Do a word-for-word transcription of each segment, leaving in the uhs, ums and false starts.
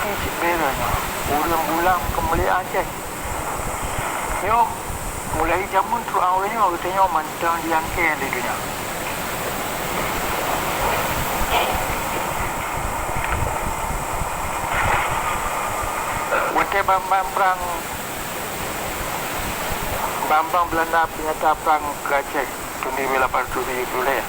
Cit beda nyoe, ureuëng bulang keumeuli Aceh. Nyoe, mulai jameun trok ureuëng nyoe, geutanyoe mantong diangkée lé donya. Watée ban-ban prang, ban-ban Beulanda peunyata prang keu Aceh, Tuni bila partu di Pulé.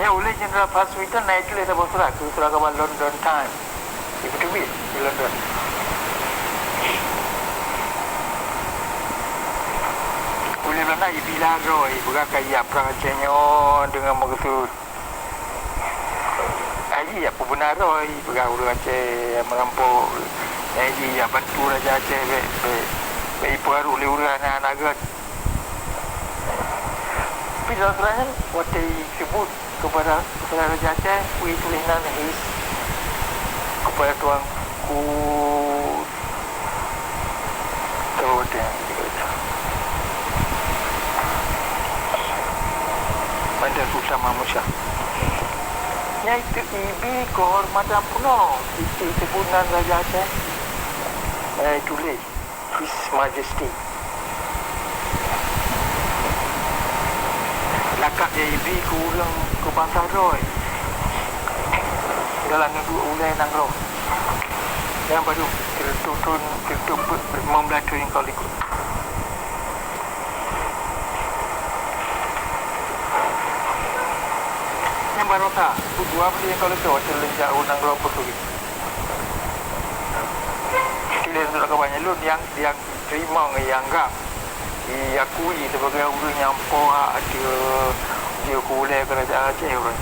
Ya, uleh Jenderal Paswitan na ituléh saboh surat keu surat kabar London Times. Ipeuteubiet di London. Uleh Beulanda ibila droe, ipeugah ka ijak prang Aceh nyoe deungon meukeusut. Ai jih ijak peubeuna droe, ipeugah ureuëng Aceh nyang meurampok. Ai jih ijak bantu Raja Aceh bék, bék, bék ipeuharôh lé ureuëng aneuk-aneuk gét. Tapi dalam surat nyan, watée iseubut kepada, kepada Raja Aceh, peue tuléh nan his kepada Tuanku, Tuan watée nyan, Bandar Sultan Mahmud Shah. Nyan itu ibi kehormatan penuh, itu iseubut nan Raja Aceh. Nyan ituléh. His Majesty. Lakab nyang ibi keu ureuëng keu bansa droe dalam neuduek ulée nanggroe. Nyang padub, sireutôh thon, sireutôh peuet limong blaih thon nyang ka likot. Nyang baroesa, peuet dua blaih nyang ka likot, watée lôn jak u nanggroe Portugis. Tuléh surat kabar nyan lôn nyang, nyang teurimong, nyang anggab, iakui sibagai ureuëng nyang po hak ateueh jeuet keu ulée keurajeuen Aceh uroe nyoe.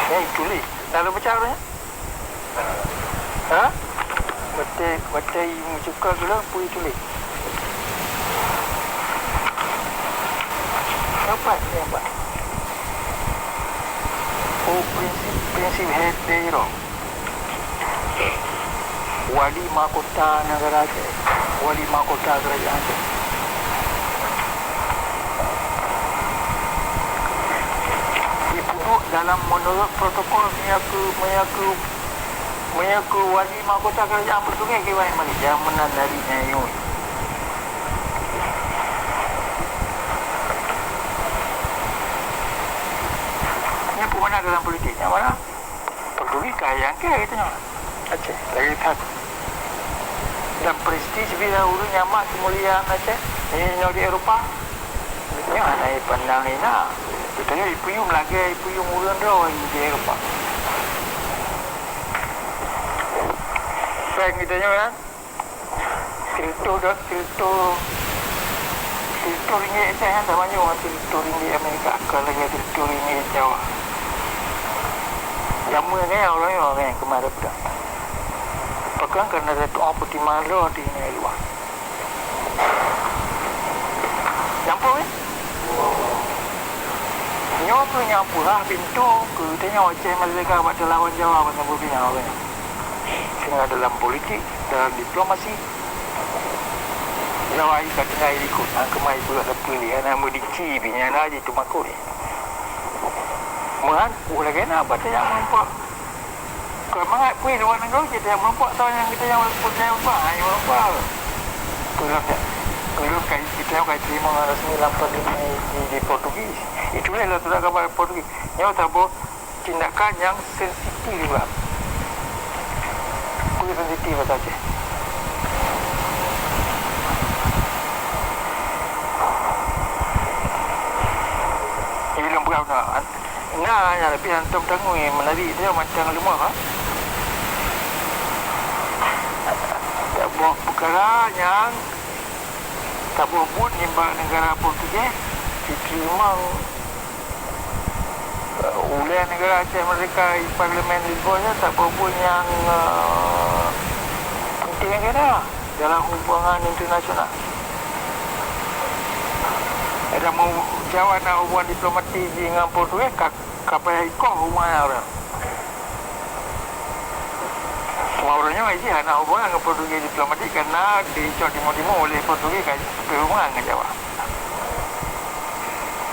Nyan ituléh, na lôn baca uroe nyoe? Ha? Watée, watée imeucukah geuh lom peue ituléh? Nyoe pat, nyoe pat. Oh, prinsip, prinsip head dari roh. Wali mahkota negara Aceh. Wali mahkota kerajaan Aceh. Ipeuduek dalam menurut protokol meunyoe keu, meunyoe keu Meunyoe keu wali mahkota kerajaan Portugis kiban malik, nyang meunan dari nyan yue. Nyan peue makna dalam politik? Nyang mana? Portugis ka nyang keu geutanyoe. Aceh, lagée that. Dan prestis bila ureuëng nyang mat keumuliaan Aceh, nyoe di Eropa. Nyan hana jipandang hina. Geutanyoe jipeuyuem lagée jipeuyuem ureuëng droe di Eropa. Péng geutanyoe nyan, sireutôh do-, sireutôh, sireutôh ringgit Aceh nyan sama nyoe ngon sireutôh ringgit Amerika, kon lagée sireutôh ringgit Jawa. Jameun nyan ureuëng nyoe nyan keumarin peugah. Pakon keuneuk tatu'oh peutimang droe di luwa. Nyampôh, eh? Nyoe keuh nyang peurah pintoe keu geutanyoe Aceh Merdeka bak teulawan Jawa masa bunoe nyoe. Sehingga dalam politik, dalam diplomasi, Jawa ka tinggai likot, hana keumah ipeugah sapeue lé, hana meudeci pih, hana jiteumakot. Meuhan, uh, lagée na bak teunyang meureumpok. Kon mangat peue luwa nanggroe cit nyang meureumpok, soe nyang geutanyoe meureumpok, nyang meureumpok, hai meureumpok. Peue lom nyan? Ulôn ka, geutanyoe ka teurimong resmi lam parlemen di, di Portugis. Itulah lôn surat kabar Portugis. Nyoe saboh tindakan nyang sensitif juga. Peue sensitif bahasa Aceh? Ilôn peugah na, Na, nyan leubeh hantom tanggui meunari dia mantong leumah, ha? Saboh peukara nyang saboh buet nibak neugara Portugis jiteurimong, eh, ulée neugara Aceh Merdeka di Parlemen Lisbon nyan saboh buet nyang, eh, penting keunan dalam hubungan internasional. Dan meujawa na hubungan diplomatik jih ngon Portugis ka Ka payah ikoh hubungan nyan. Teuma uroe Jih hana hubungan ngon Portugis diplomatik karena dicok timu-timu oleh Portugis ka jipeuhubungan ngon Jawa.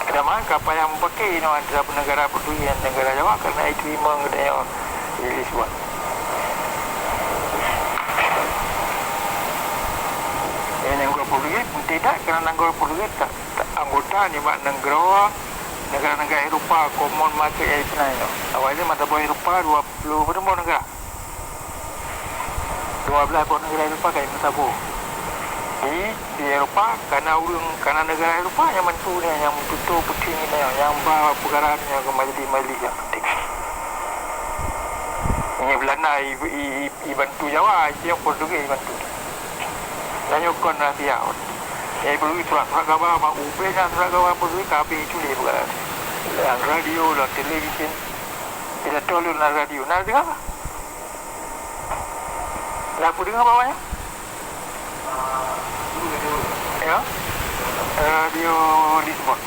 Padahai ka payah mupake inoe antara neugara Portugis ngon neugara Jawa karena itu imong geutanyoe di Lisbon. Nyang nanggroe Portugis penting that karena nanggroe Portugis ta-, ta-, anggota nibak nanggroe neugara-neugara Eropa, common market nyang di sinan nyoe. Awai nyan mata boh Eropa dua puluh berapa neugara. Dua belas boh neugara Eropa ka jimeusaboh. Di, di Eropa, kana ureuëng, kana neugara Eropa nyang bantu nyan, nyang meututoe peuting nyan, nyang ba peukara nyan keu majelis-majelis nyang penting. Nyan Belanda i, i, i, ibantu Jawa, i Portugis ibantu. Tanyoe kon rahsia. Nyang ipeureulee surat-surat gaba, bak ubé na surat gaba Portugis ka habéh ituléh peukara. Lam radio, lam televisyen, pidato lôn lam radio. Na deungoe? Lagu deungoe bak awaknyan? Ya. Radio Lisbon.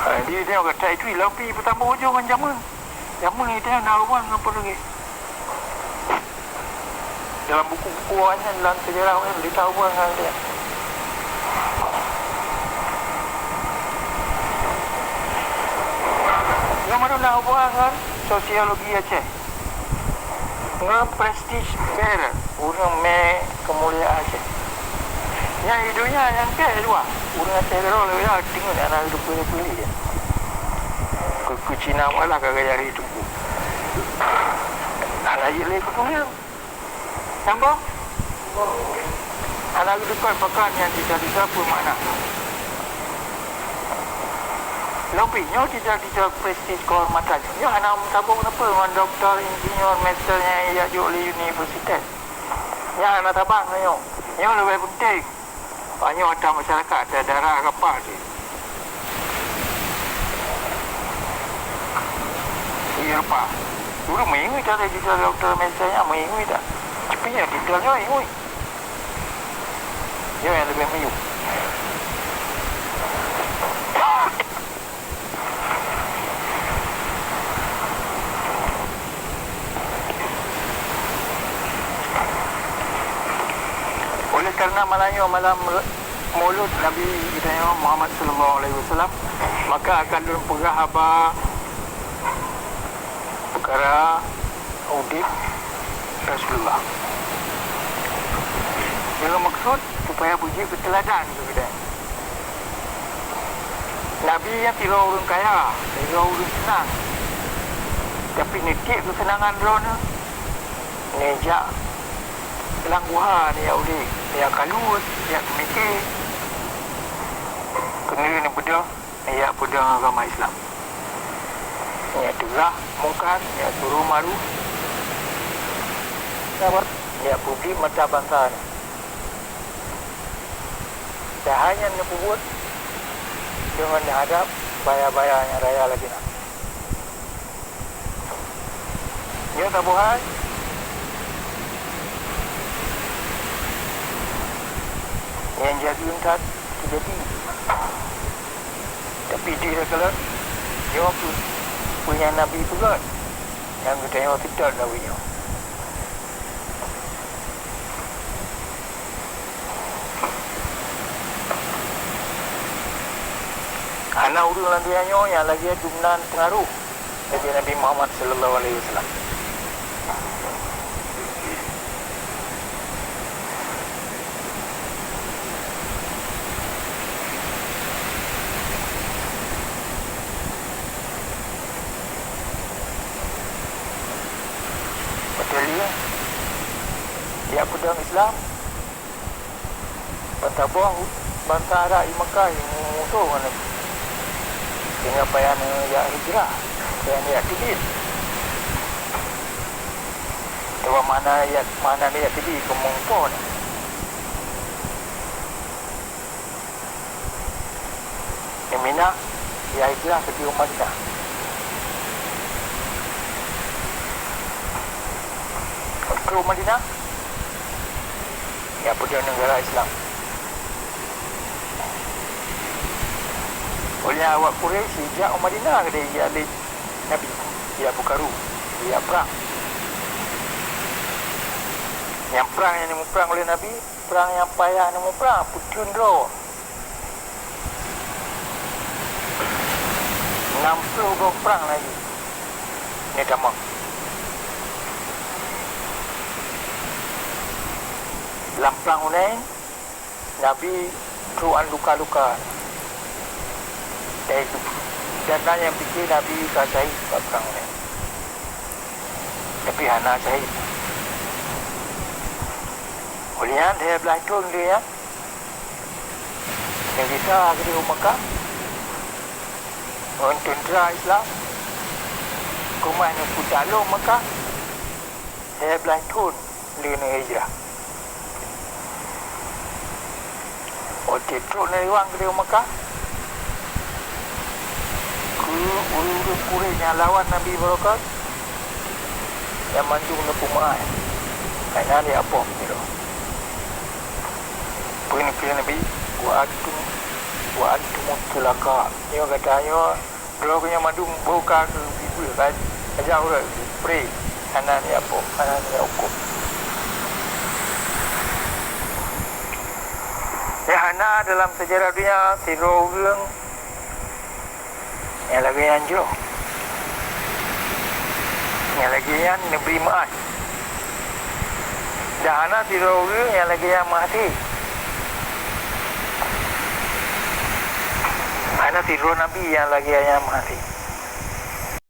Ah, di dia kata itu lam pi pertama ujung ngon jameun. Jameun itu na hubungan ngon Portugis. Dalam buku-buku awaknyan, dalam sejarah awaknyan, beritahu hubungan ngon dia. Ngon mandum na hubungan ngon sosiologi Aceh. Ngon prestige bearer, ureuëng mé keumuliaan Aceh. Nyang di donya nyang keu dua, ureuëng Aceh keudroe lagée teungeut aneuk geupeuléh-peuléh. Keu, keu Cina malah ka gaya ri teungku. Aneuk jih lé keu puléh. Sambung. Hana geutukar pakon nyang teuka-teuka peue makna. Lom pih, nyoe teuka-teuka prestis keuhormatan. Nyoe hana meusaboh neupeu ngon doktor, insinyur, master nyang ijak jok lé universitas. Nyan hana tabang nyoe. Nyoe leubeh penting. Tanyoe ata masyarakat, ata dara kapal jih. Iya rupa. Dulu mengingui cara kita doktor medisnya, mengingui tak? Tapi yang kita nyoe ingui. Nyoe yang lebih mengingui. Oleh karena malam nyoe malam re-, Maulud Nabi geutanyoe Muhammad sallallahu alaihi wasallam, maka akan lôn peugah haba peukara udeb Rasulullah. Deungon maksud supaya beujeuet keu teuladan keu geutanyoe. Nabi nyan sidroe ureuëng kaya, sidroe ureuëng seunang. Tapi neutiek keuseunangan droeneuh, neujak lam guha, neujak udeb, neujak kaluet, neujak meumiké. Keuneulheueh neubeudôh, neujak peudong agama Islam. Neujak teugah mungkar, neujak suru maru. Sabat, neujak peubri mata bansa nyan. Dan hai nyan neupeubuet deungon neuhadab baya-baya nyang raya lagée nyan. Nyoe saboh hai nyang jaduen that teujadi. Tapi di rot kalon, nyoe peue, peue nyang Nabi peugah, nyang geutanyoe seutôt lawét nyoe. Hana ureuëng lam donya nyoe nyang lagée dumnan peungaroh lagée Nabi Muhammad sallallahu alaihi wasallam. Beutôi lé, jak peudong Islam, ban saboh bansa Arab di Makkah nyang musoh ngon Nabi. Sehingga payah neujak hijrah, payah neujak teubiet. Coba makna jak, makna neujak teubiet keu meunyoe. Nyang minah, ya hijrah keu Madinah. Keu Madinah, ya peudong neugara Islam. Óh lheueh awak Quraisy jak u Madinah keudeh, ya lé Nabi, ya peukaru, ya prang. Nyang prang nyang muprang lé Nabi, prang nyang payah nyang muprang, peuteun droe. Nam ploh goe prang laju neutamong. Lam prang Hunain, Nabi trok an luka-luka. Dan, dan na nyang pike Nabi ka syahid bak prang Hunain. Tapi hana syahid. Ulian lhèe blaih thôn lé nyan, neugisa keudéh u Makkah ngon teuntra Islam, keumah neupeutalong Makkah, lhèe blaih thôn lé neuhijrah. Watèe trok neuiwang keudéh u Makkah, keu ureueng-ureueng Quraisy nyang lawan Nabi beureukat, nyan mandum neupeumeu'ah, hana lé apom sidroe. Peue neukheun Nabi, "Wa antum, wa antumut tulaka." Nyoe gata nyoe, droe geuh nyoe mandum boh ka geupeubeuet, ka, ka jak uroe, pré, hana neujak po, hana neujak hukôm. Nyang hana dalam seujarah donya sidroe ureueng nyang lagèe nyan jroh. Nyang lagèe nyan neubri meu'ah. Dan hana sidroe ureueng nyang lagèe nyan meuhasé. Hana sidroe nabi nyang lagèe nyan meuhasé.